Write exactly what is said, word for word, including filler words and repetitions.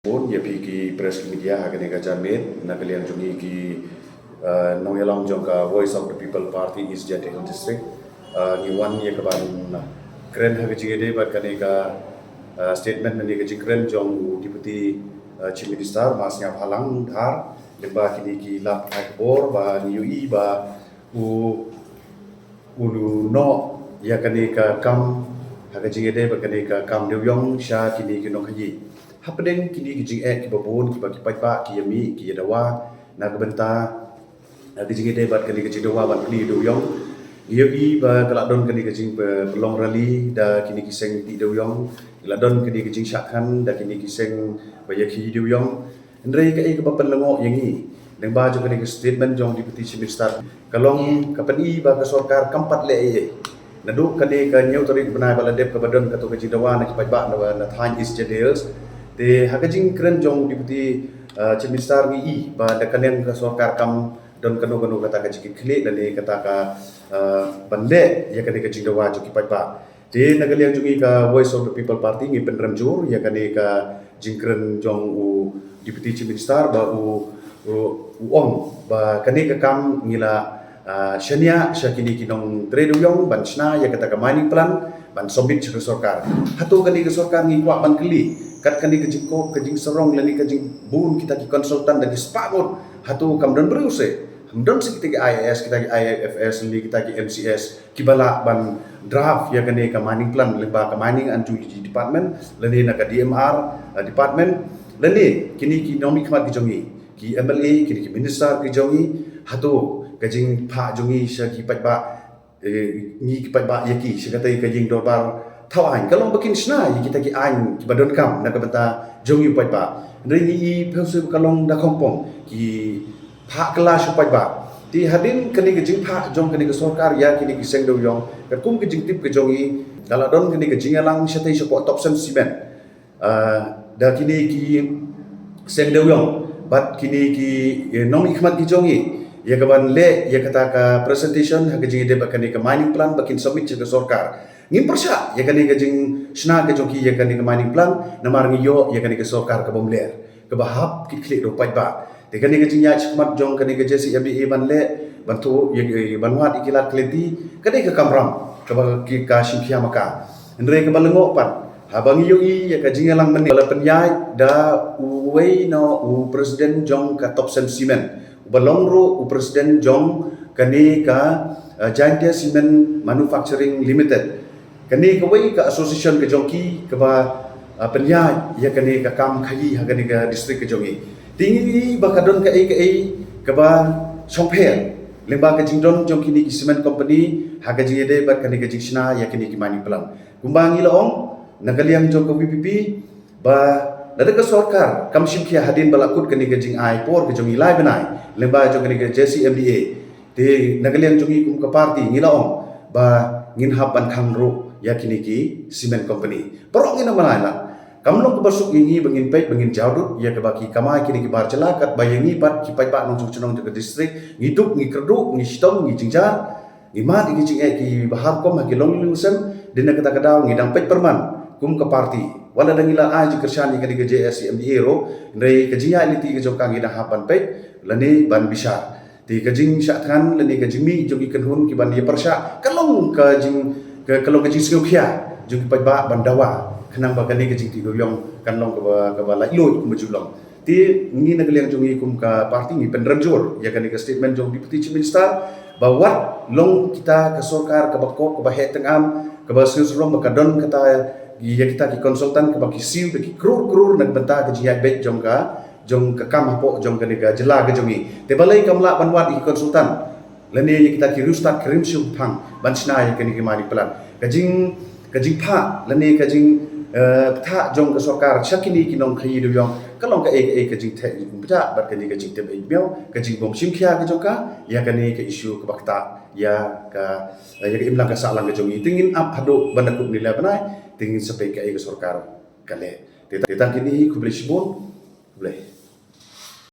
Bun ïa phi ki press, ki media ha kane ka janmiet, na ka liang jong ngi ki, uh, nongïalam jong ka Voice of the People Party East Jaintia Hills District. Uh, ngi wan ïa ka ban kren ha ka jingïadei bad kane ka, uh, statement, kane ka jingkren jong u Deputy, uh, Chief Minister, Ma Sniawbhalang Dhar, lyngba kine ki lad pathai khubor ba ngi ïohi ba u u noh ïa kane ka kam, ha ka jingïadei bad kane ka kam dewiong sha kine ki nongkhaïi. Hapdeng kine ki jingeh kiba bun kiba ki paidbah ki ïa mih, ki ïa dawa na ka bynta, ha ka jingïadei bad kane ka jingdawa ban plie dewiong. Ïohi ba ka la don kane ka jingpynlong rally da kine ki seng plie dewiong, la don kane ka jingshah thngan da kine ki seng ba ïa khaïi dewiong. Hynrei kaei kaba pynlyngngoh ïa ngi lyngba jong kane ka statement jong Deputy Chief Minister, ka long ka pyni ba ka sorkar kam pat leh ei ei. Naduh kane ka hynñiew tarik bnai ba la dep kaba don kato ka jingdawa na ki paidbah na, na thaiñ East Jaintia Hills. Te ha ka jingkren jong Deputy, uh, Chief Minister ngi i ba da ka liang ka sorkar kam don kano kano kata ka jingkitkhlieh lane kata ka, uh, ban leh ïa kane ka jingdawa jong ki paidbah. Te na ka liang jong ngi ka Voice of the People Party ngi pynrem jur ïa kane ka jingkren jong u Deputy Chief Minister ba u, u, u ong ba kane ka kam ngi la, ah, shaniah sha kine ki nongtrei dewiong ban shna ïa kata ka mining plan ban submit sha ka sorkar. Hato kane ka sorkar ngi kwah ban kylli kat kane ka jingkop ka jingsarong lane ka jingbun kita ki consultant da ki spah ngut, hato kam don briew se, kam don se kita ki I A S, kita ki I F S, lane kita ki M C S kiba lah ban draft ïa kane ka mining plan lyngba ka Mining and Geology Department lane na ka D M R, uh, department, lane kine ki nongmihkhmat ki jong ngi, ki M L A, kine ki minister ki jong ngi. Hato ka jingphah jong ngi sha ki paidbah, eh, ngi ki paidbah ïa ki sha katei ka ïing dorbar thaw aiñ ka long ba kin shna ïa kita ki aiñ kiba donkam na ka bynta jong ngi paidbah? Hynrei ngi i phew se ka long da khongpong ki phah kylla sha u paidbah. Te hadien kane ka jingphah jong kane ka sorkar ïa kine ki seng dewiong, katkum ka jingtip ka jong ngi, ka la don kane ka jingïalang shatei shapoh Topcem Cement, ah, da kine ki seng dewiong bad kine ki, eh, nongmihkhmat ki jong ngi ïa ka ban leh ïa kata ka presentation ha ka jingïadei bad kane ka mining plan ba kin submit sha ka sorkar. Ngim pyrshah ïa kane ka jingshna ka jong ki ïa kane ka mining plan, namar ngi ïoh ïa kane ka sorkar kaba ym ler, kaba hap kitkhlieh da u paidbah. Te kane ka jingïaid shakhmat jong kane ka J C M D A ban leh, ban tuh ïa, ïa, ban wad ïa ki lad ki lynti, ka dei ka kamram kaba ki, ka shim khia ma ka. Hynrei kaba lyngngoh pat, haba ngi ïohi ïa ka jingïalang mynne ba la pynïaid da uwei na u president jong ka Topcem Cement, uba long ruh u president jong kane ka, eh, Jaintia Cement Manufacturing Limited. Kane kawei ka association ka jong ki kaba, ah, pynïaid ïa kane ka kam khaïi ha kane ka district ka jong ngi. Te ngi i ba ka don kaei kaei kaba shongpher lyngba ka jingdon jong kine ki cement company ha ka jingïadei bad kane ka jingshna ïa kine ki mining plan. Kumba ngi la ong na ka liang jong ka V P P, ba lada ka sorkar kam shim khia hadien ba la kut kane ka jingai por ka jong ngi lai bnai lyngba jong kane ka J C M D A, te na ka liang jong ngi kum ka party ngi la ong ba ngin hap ban khang ruh ïa kine ki cement company. Paralok ngin ym lah, kam long kaba suk ïa ngi ba ngin peit ba ngin jaw dud ïa kaba ki kamai kine ki bar jylla, katba ïa ngi pat ki paidbah nongshong shnong jong ka district ngi duk, ngi kyrduh, ngi shitom, ngi jynjar, ngi mad ïa ki jingeh kiba har kum ha ki longïing longsem. Te na kata ka daw ngi dang peit pyrman kum ka party, wat la dang ngi la ai jingkyrshan ïa kane ka J C M D A ruh, hynrei ka jingïaid lynti ka jong ka ngi dang hap ban peit lane ban bishar. Te ka jingshah thngan lane ka jingmih jong ki kynhun ki ban ïa pyrshah ka long ka jing, ka, ka long ka jingsngewkhia jong ki paidbah ban dawa khnang ba kane ka jingtih dewiong kan long kaba, kaba laitluid kumba ju long. Te ngi na ka liang jong ngi kum ka party ngi pynrem jur ïa kane ka statement jong Deputy Chief Minister ba wat long kita ka sorkar kaba kop, kaba heh tyngam, kaba sngewsarong ba ka don kata ïa kita ki consultant kaba ki siew da ki klur klur na ka bynta ka jingïaid beit jong ka, jong ka kam hapoh jong kane ka jylla ka jong ngi. Te balei kam lah ban wad ïa ki consultant lane ïa kita ki riewstad ki rim shu phang ban shna ïa kane ka mining plan? Ka jing, ka jingphah lane ka jing, eh, phah jong ka sorkar sha kine ki nongkhaïi dewiong ka long kaei kaei ka jingtheh jingpynjah bad kane ka jingtip ei miaw, ka jingbym shim khia ka jong ka ïa kane ka issue kaba ktah ïa ka, ïa ka imlang ka sahlang ka jong ngi. Te ngin ap haduh ban da kut ne lai bnai, te ngin sa peit kaei ka sorkar ka leh. Te, te tang kine hi, khublei shibun. Khublei.